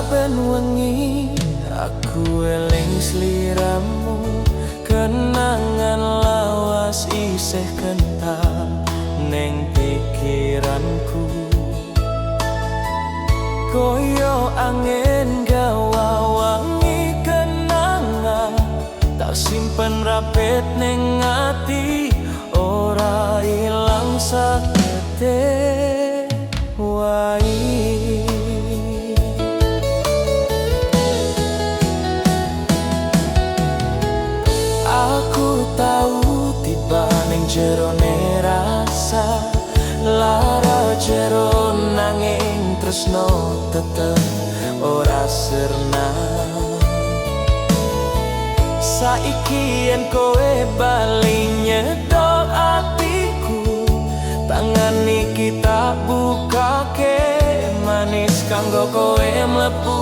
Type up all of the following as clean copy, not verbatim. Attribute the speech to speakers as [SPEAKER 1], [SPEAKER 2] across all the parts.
[SPEAKER 1] Saben wengi aku eling sliramu, kenangan lawas isih kental neng pikiranku. Koyo angin gawa wangi kenangan, tak simpen rapet neng ati, ora ilang sakete wae. Aku tau tiba ning jerone rasa lara jero, nanging tresno tetep ora sirna. Saiki yen kowe bali nyedok atiku, tangan iki tak bukake manis kanggo kowe mlebu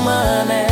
[SPEAKER 1] maneh.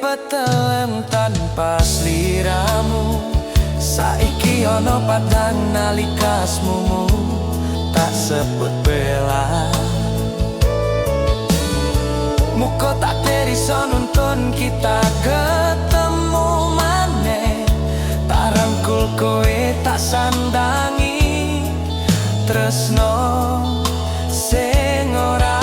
[SPEAKER 1] Petelem tanpa sliramu, saiki ono padang nalika asmumu tak sebut bela. Muko tak iso nuntun kita ketemu maneh, tak rangkul kowe tak sandangi tresno sing ora.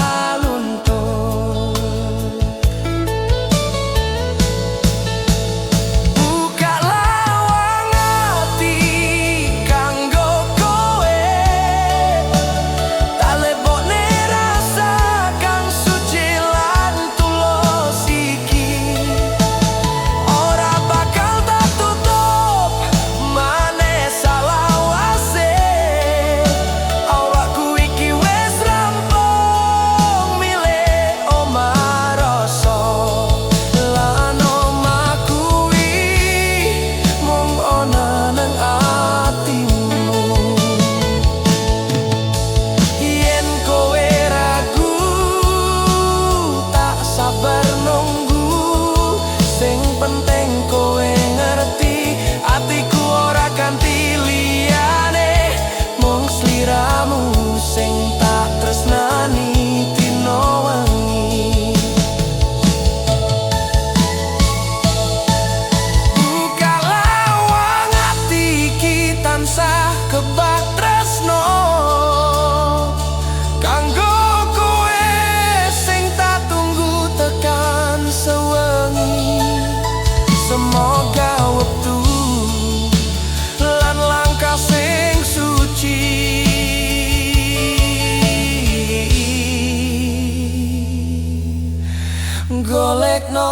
[SPEAKER 1] Golekno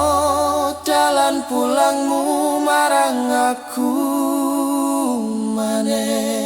[SPEAKER 1] dalan pulangmu marang aku maneh.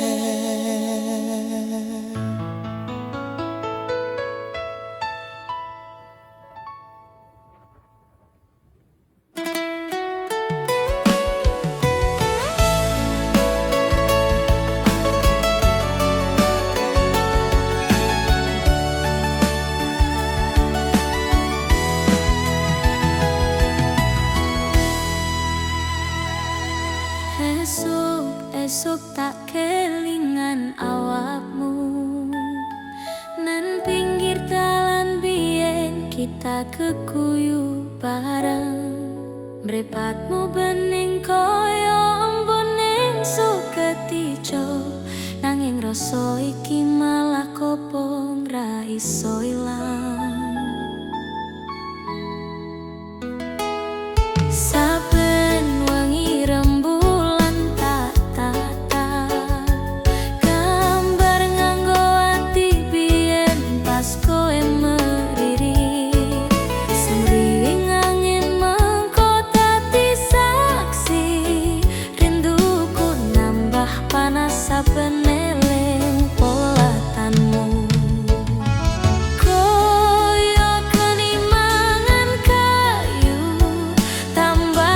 [SPEAKER 2] Mripatmu bening kaya embun ning suket ijo, nanging rasa iki malah kobong ra iso ilang. Saben wengi rembulan tak tatap, gambar nganggo ati biyen pas kowe meririk. Semriwing angin mengko dadi saksi, rinduku nambah panas saben eling polatanmu. Koyo geni mangan kayu, tambah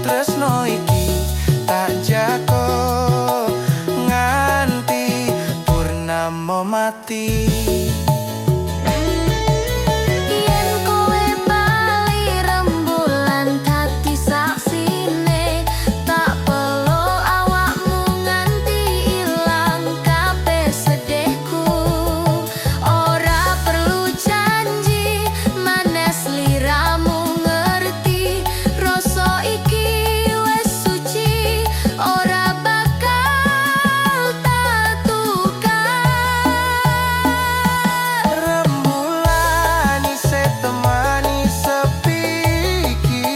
[SPEAKER 1] Tresno iki tak jago nganti purnama mati.
[SPEAKER 2] Yen kowe bali, rembulan dadi saksine. Tak peluk awakmu nganti ilang kabeh sedihku. Ora perlu janji maneh, sliramu ngerti. Rasa iki wis suci, ora bakal tak tukar.
[SPEAKER 1] Rembulan isih temani sepi iki,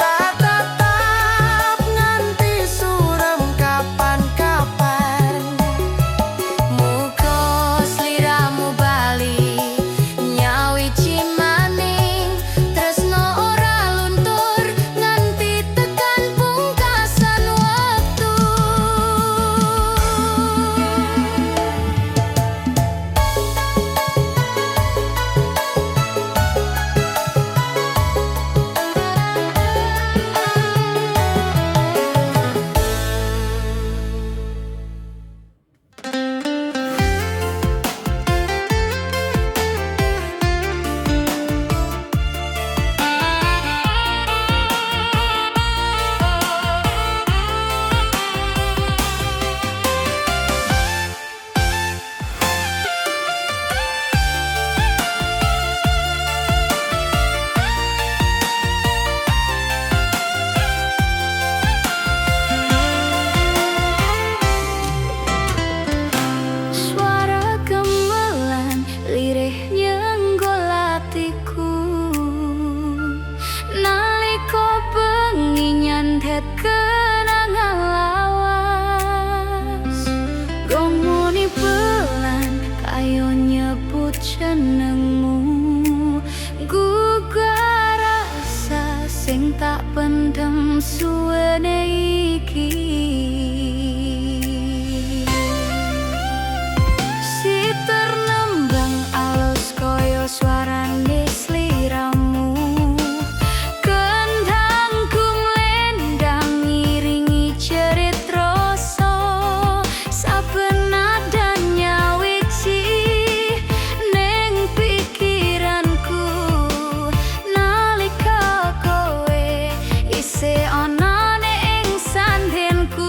[SPEAKER 1] tak tatap nganti suram kapan-kapan.
[SPEAKER 2] Muga sliramu bali nyawiji maning. Tresno ora luntur nganti tekan pungkasan wektu. Suara gamelan lirih nyenggol atiku nalika bengi nyandet kenangan lawas. Gong muni pelan kaya nyebut jenengmu, gugah rasa sing tak pendem suwene iki. Siter nembang alus kaya suarane sliramu. Kendang kumlendang ngiringi jerit rasa. Saben nada nyawiji ning pikiranku nalika kowe isih ana ing sandingku.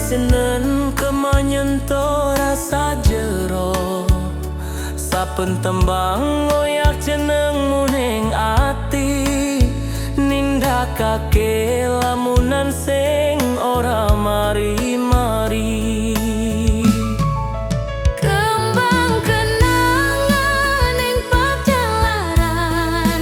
[SPEAKER 1] Yesenen kemanyentuh rasa jero. Saben tembang ngoyak jenengmu ning ati, nindakake lamunan sing ora mari-mari.
[SPEAKER 2] Kembang kenangan ing pajalaran,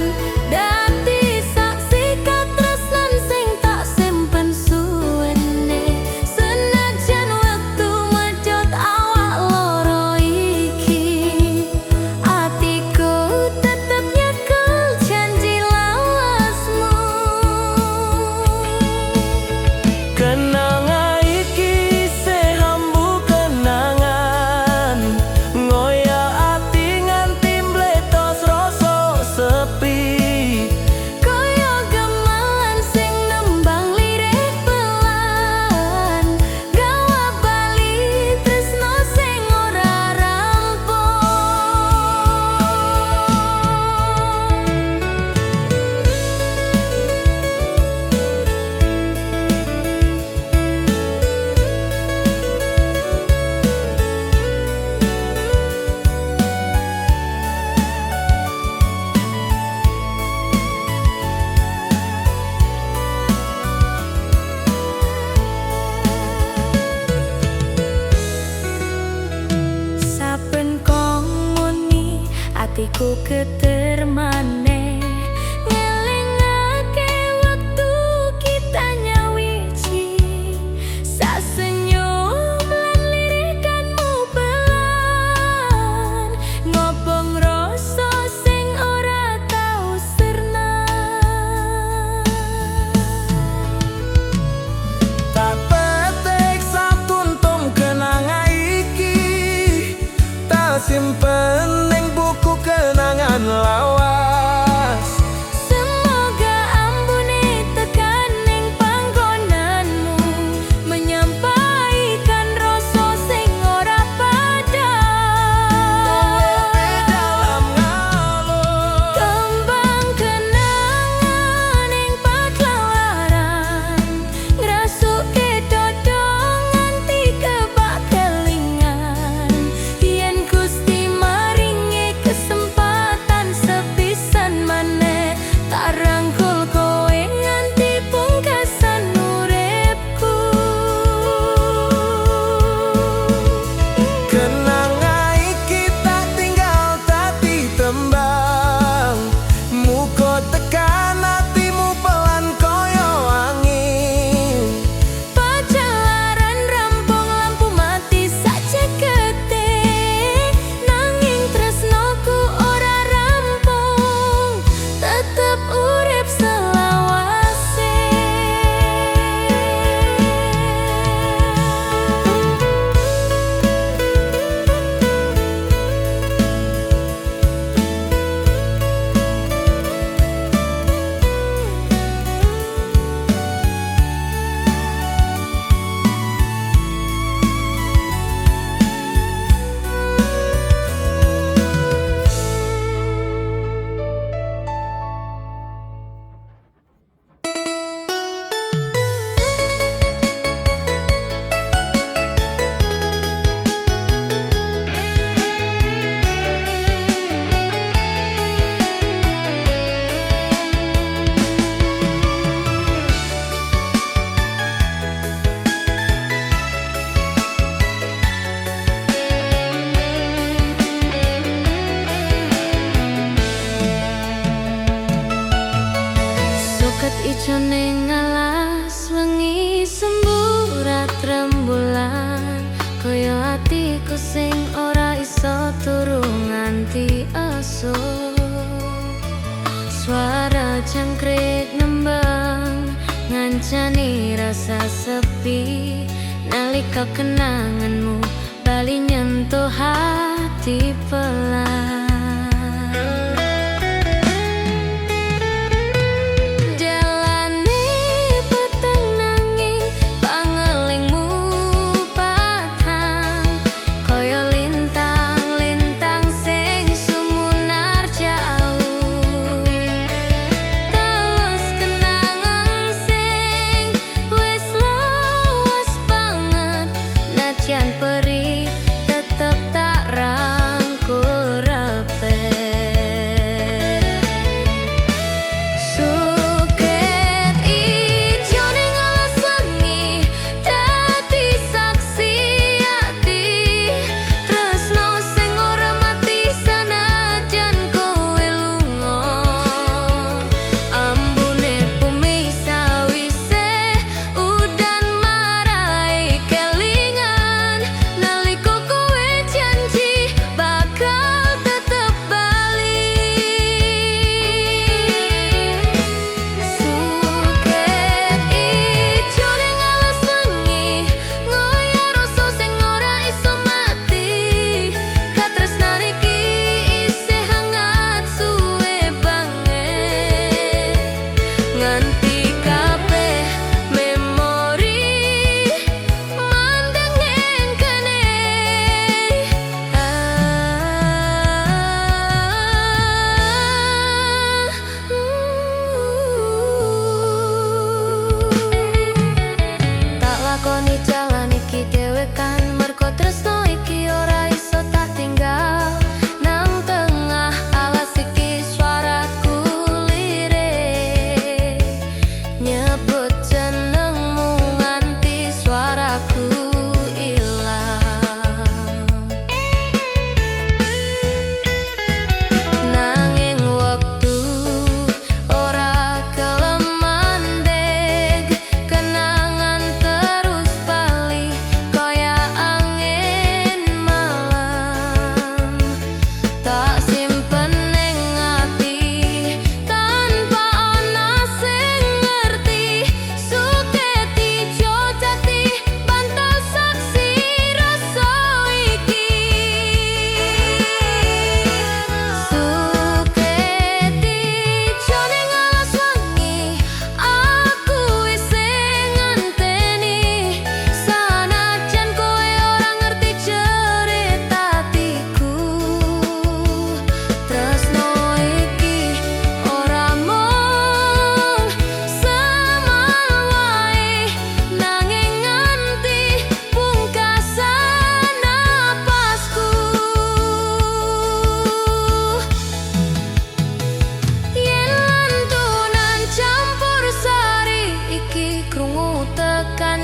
[SPEAKER 2] dadi saksi katresnan sing tak simpen suwene. Senajan wektu mecut awak loro iki, atiku tetep nyekel janji lawasmu.
[SPEAKER 1] Kenanga iki isih ambu kenangan, ngoyak ati nganti mbletos rasa sepi.
[SPEAKER 2] Kaya gamelan sing nembang lirih pelan, gawa bali tresno sing ora rampung. Saben kong muni atiku geter maneh, ngelingake wektu kita nyawiji. Sasenyum lan lirikanmu pelan, ngobong rasa sing ora tau sirna.
[SPEAKER 1] Tak petik satuntum kenanga iki, tak simpen ning buku kenangan lawas.
[SPEAKER 2] Semoga ambune tekan ning panggonanmu, menyampaikan rasa sing ora padhang.
[SPEAKER 1] Dalam ngalun.
[SPEAKER 2] Kembang kenangan ing pajalaran, ngrasuke dodo nganti kebak kelingan. Yen Gusti maringi kesempatan sepisan maneh, tak rangkul kowe nganti pungkasan uripku.
[SPEAKER 1] Kenanga iki tak tinggal dadi tembang, muga tekan atimu pelan kaya angin.
[SPEAKER 2] Pajalaran rampung lampu mati sacekete, nanging tresnoku ora rampung, tetep urip selawase. Suket ijo ning alas wengi semburat rembulan, kaya atiku sing ora iso turu nganti esuk. Suara jangkrik nembang ngancani rasa sepi, nalika kenanganmu bali nyentuh hati pelan. Jalane peteng nanging pangelingmu padhang, kaya lintang-lintang sing sumunar jauh. Terus kenangan sing wis lawas banget,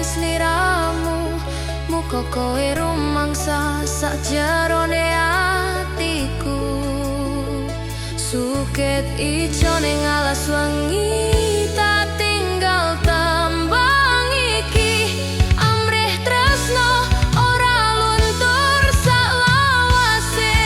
[SPEAKER 2] sliramu. Muga kowe rumangsa sak jerone atiku. Suket ijo ning alas wengi, tak tinggal tembang iki. Amrih tresno ora luntur salawase.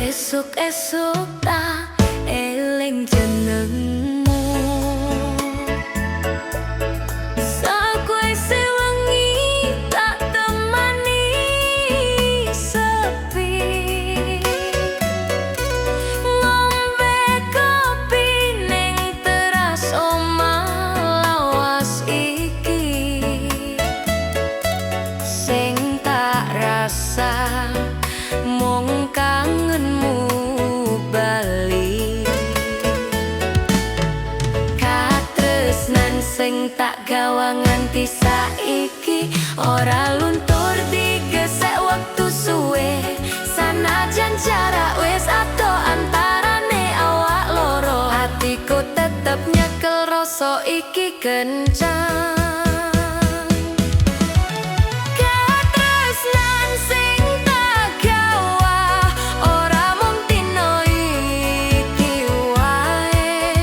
[SPEAKER 2] Esuk-esuk tak eling jenengmu, sakwise wengi tak temani sepi. Ngombe kopi ning teras omah lawas iki, sing tak rasa mung kangenmu bali. Katresnan sing tak gawa nganti saiki ora luntur digesek wektu suwe. Sanajan jarak wis adoh antarane awak loro, hatiku tetep nyekel rasa iki kencang. Katresnan sing tak gawa ora mung dina iki wae,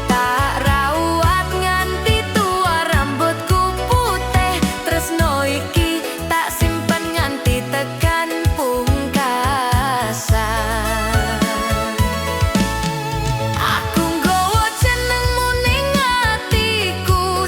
[SPEAKER 2] tak rawat nganti tua rambutku putih. Tresno iki tak simpen nganti tekan pungkasan. Aku nggawa jenengmu ning atiku,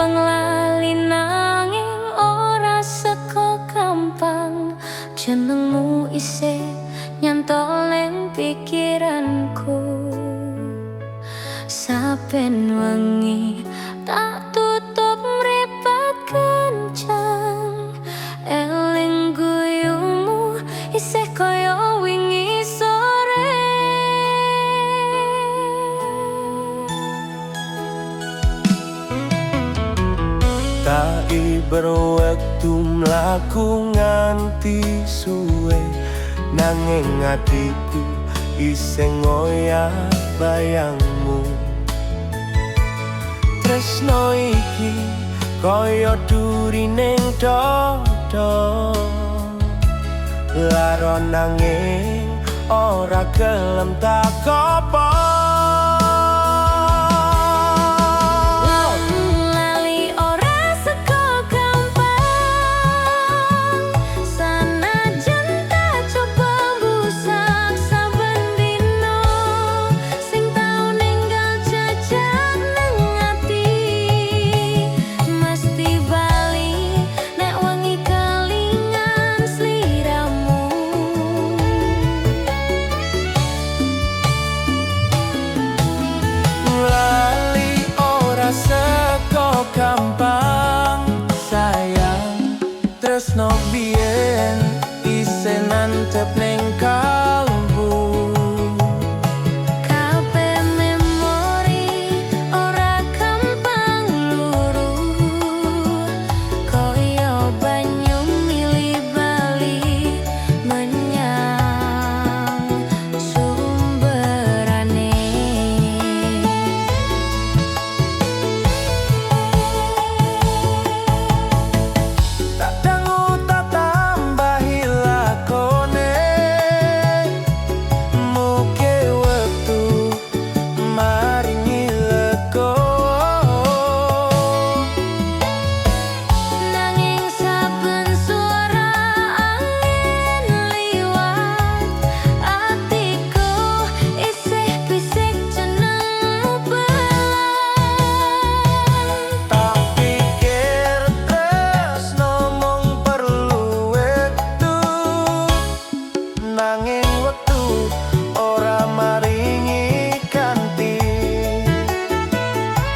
[SPEAKER 2] Gampang lali nanging ora seko gampang. Jenengmu isih nyantol ning pikiranku. Saben wengi tak tutup mripat kencang, eling guyumu isih kaya wingi sore.
[SPEAKER 1] Tak iber wektu mlaku nganti suwe, nanging atiku isih ngoyak bayangmu. Tresno iki kaya duri ning dada, lara nanging ora gelem tak kopong.
[SPEAKER 2] Lali ora seko gampang, sanajan tak coba busak saben dino. Sing tau ninggal jejak nang ati mesti bali nek wengi kelingan sliramu.
[SPEAKER 1] Lali ora seko gampang, sayang. Tresno biyen isih nantep ning kalbu.
[SPEAKER 2] Kabeh memori ora gampang luru, kaya banyu mili bali menyang sumberane.
[SPEAKER 1] Tak dangu tak tambahi lakone, muge wektu maringi legowo.
[SPEAKER 2] Nanging saben suara angin liwat, atiku isih bisik jenengmu pelan.
[SPEAKER 1] Tak pikir tresno mung perlu wektu, nanging wektu ora maringi ganti.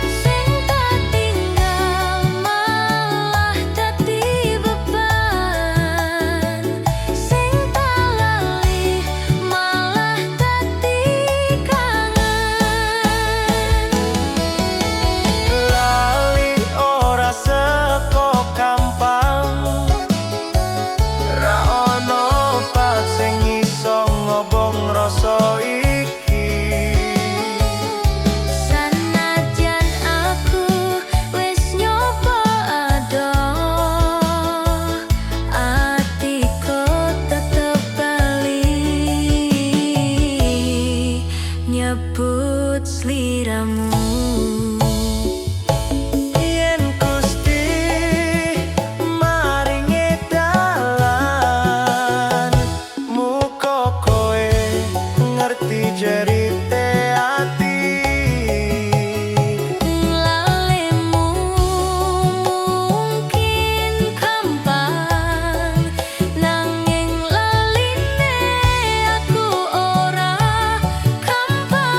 [SPEAKER 2] Sing tak tinggal malah dadi beban, sing tak lali malah dadi kangen.
[SPEAKER 1] Lali ora seko gampang, ra ono obat sing iso ngobong rasa iki.
[SPEAKER 2] Sanajan aku wis nyoba adoh, atiku tetep bali nyebut sliramu.
[SPEAKER 1] Yen Gusti maringi dalan, muga kowe ngerti jerite ati.
[SPEAKER 2] Lalimu mungkin gampang, nanging laline aku ora gampang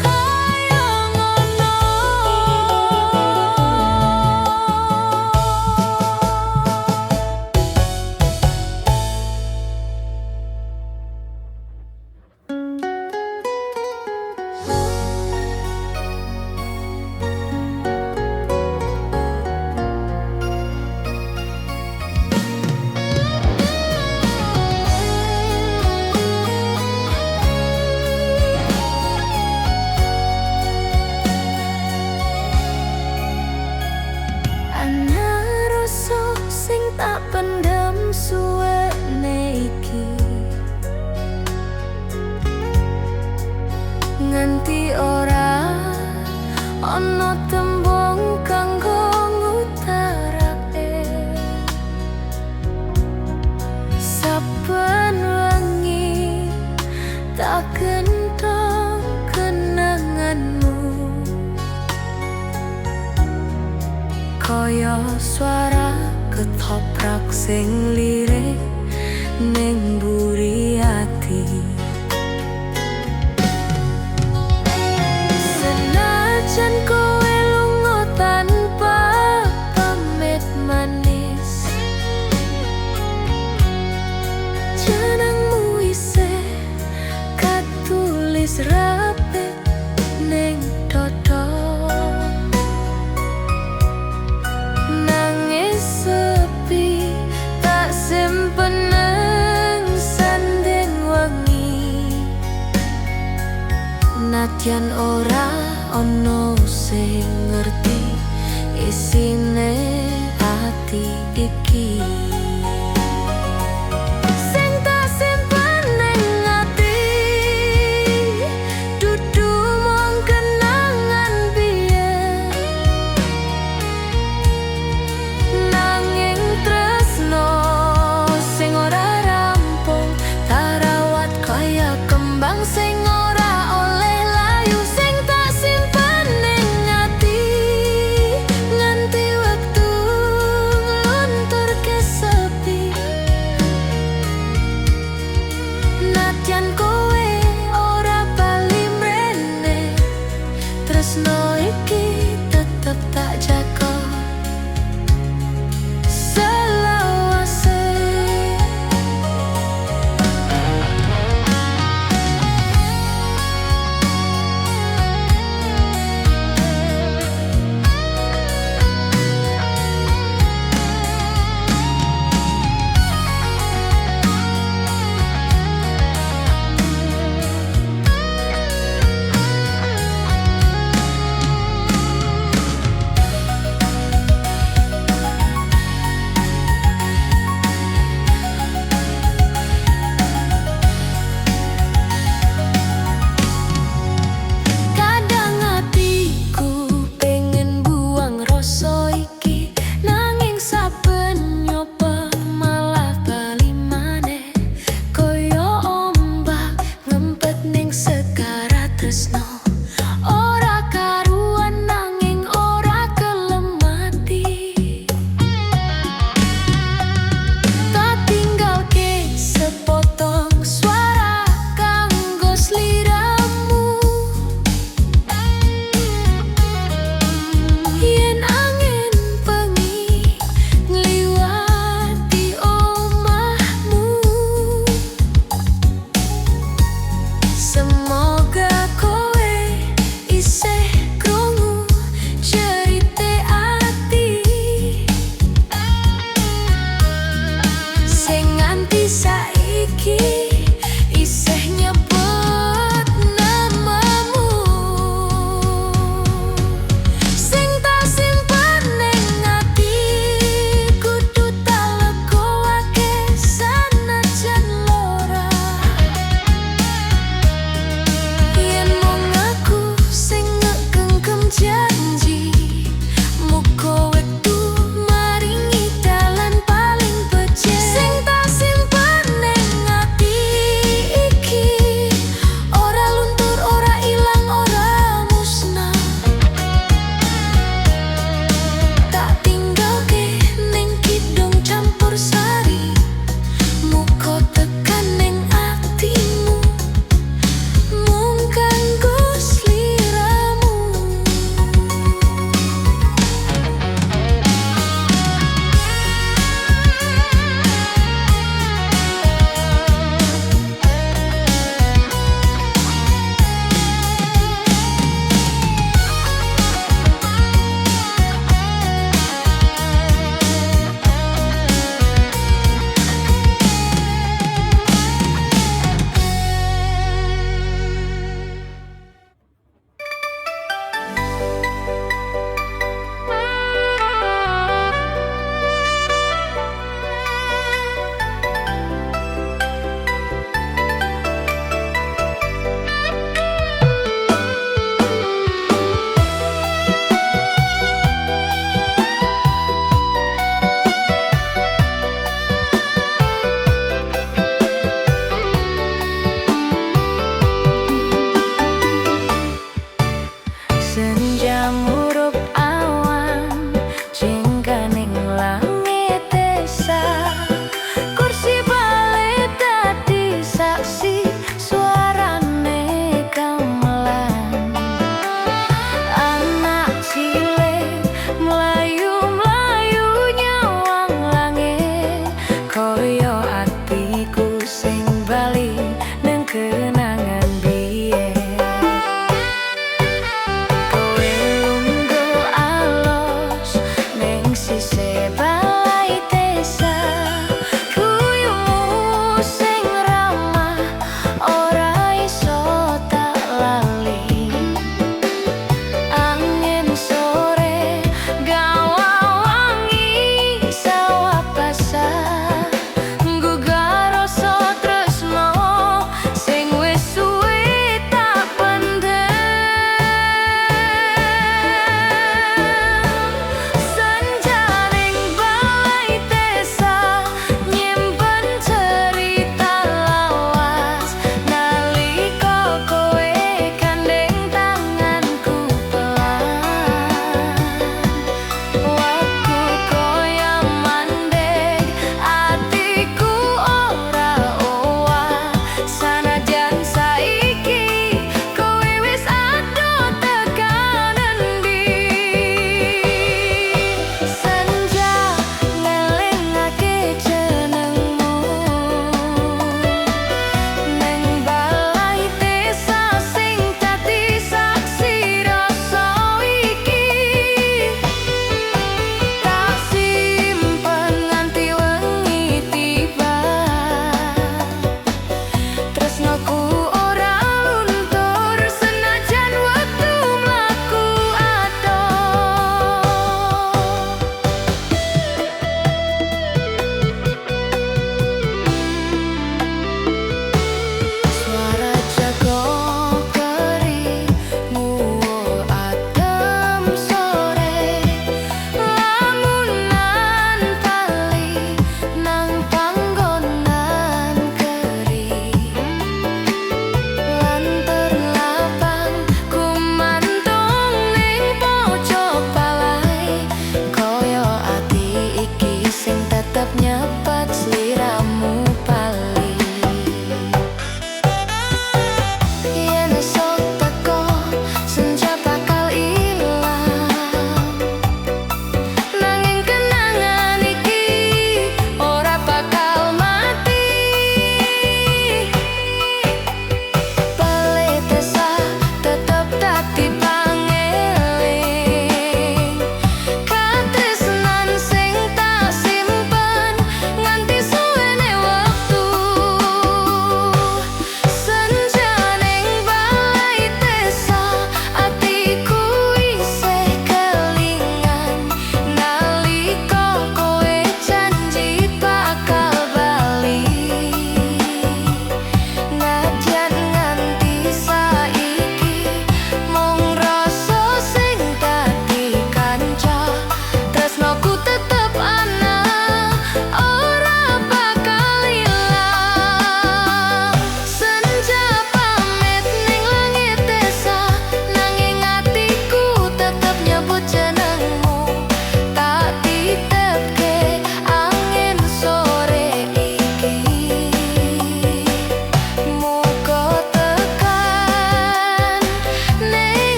[SPEAKER 2] kaya ngono. Ana rasa sing tak pendem suwene iki, nganti ora ana tembung kanggo ngutarake. Saben wengi tak genthong kenanganmu. Kaya swara ketoprak sing lirik ning mburi ati. Senajan kowe lunga tanpa pamit manis, jenengmu isih katulis rapet ning dodo. Nangis sepi tak simpen nang sanding wengi. Nadyan ora ono sing ngerti isine ati iki. Sing tak simpen ning ati dudu mung kenangan biyen, nanging tresno sing ora rampung tak rawat kaya kembang sing ora oleh layu. Sing tak simpen ning ati nganti wektu nglunturke sepi. Nadyan kowe ora bali mrene, tresno iki tetep tak jaga selawase.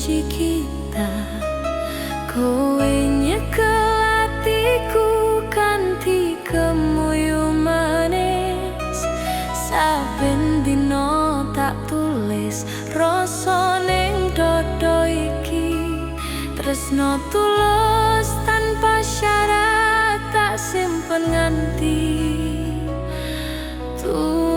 [SPEAKER 2] Janji kita. Kowe nyekel atiku kanthi kemuyu manis. Saben dina tak tulis rasa ning dada iki. Tresno tulus tanpa syarat tak simpen nganti tuwa.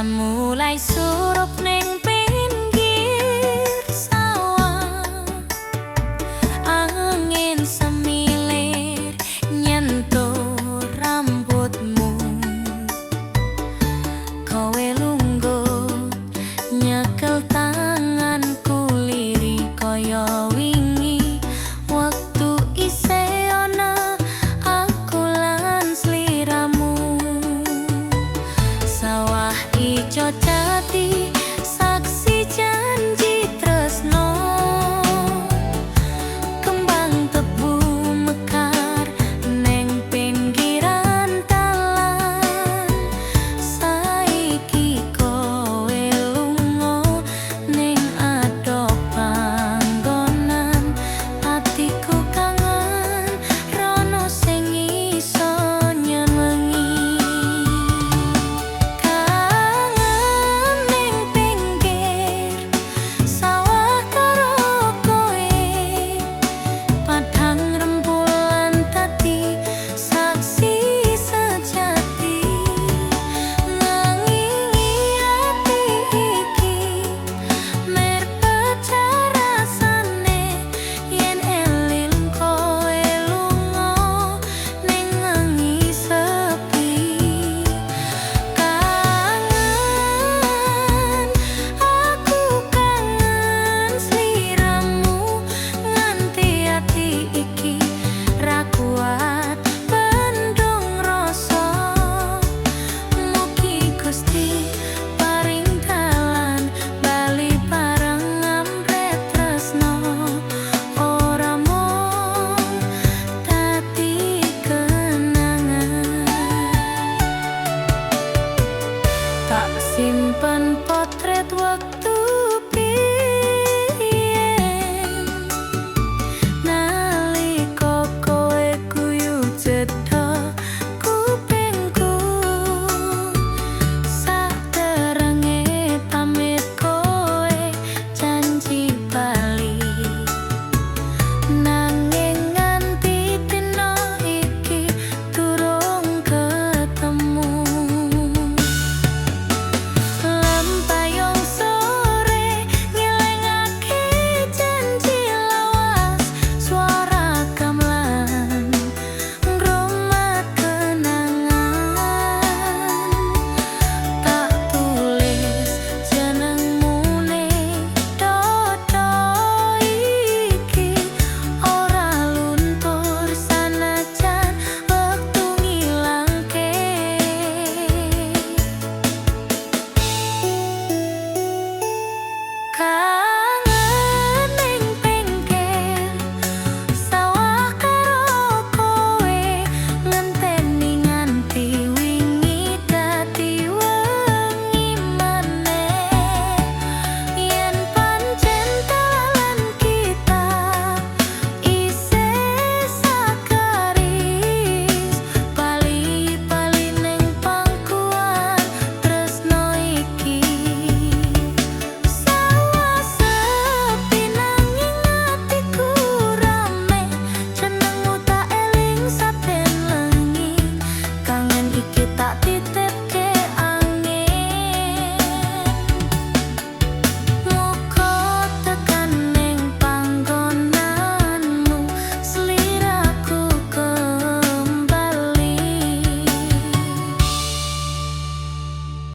[SPEAKER 2] Tresnamu.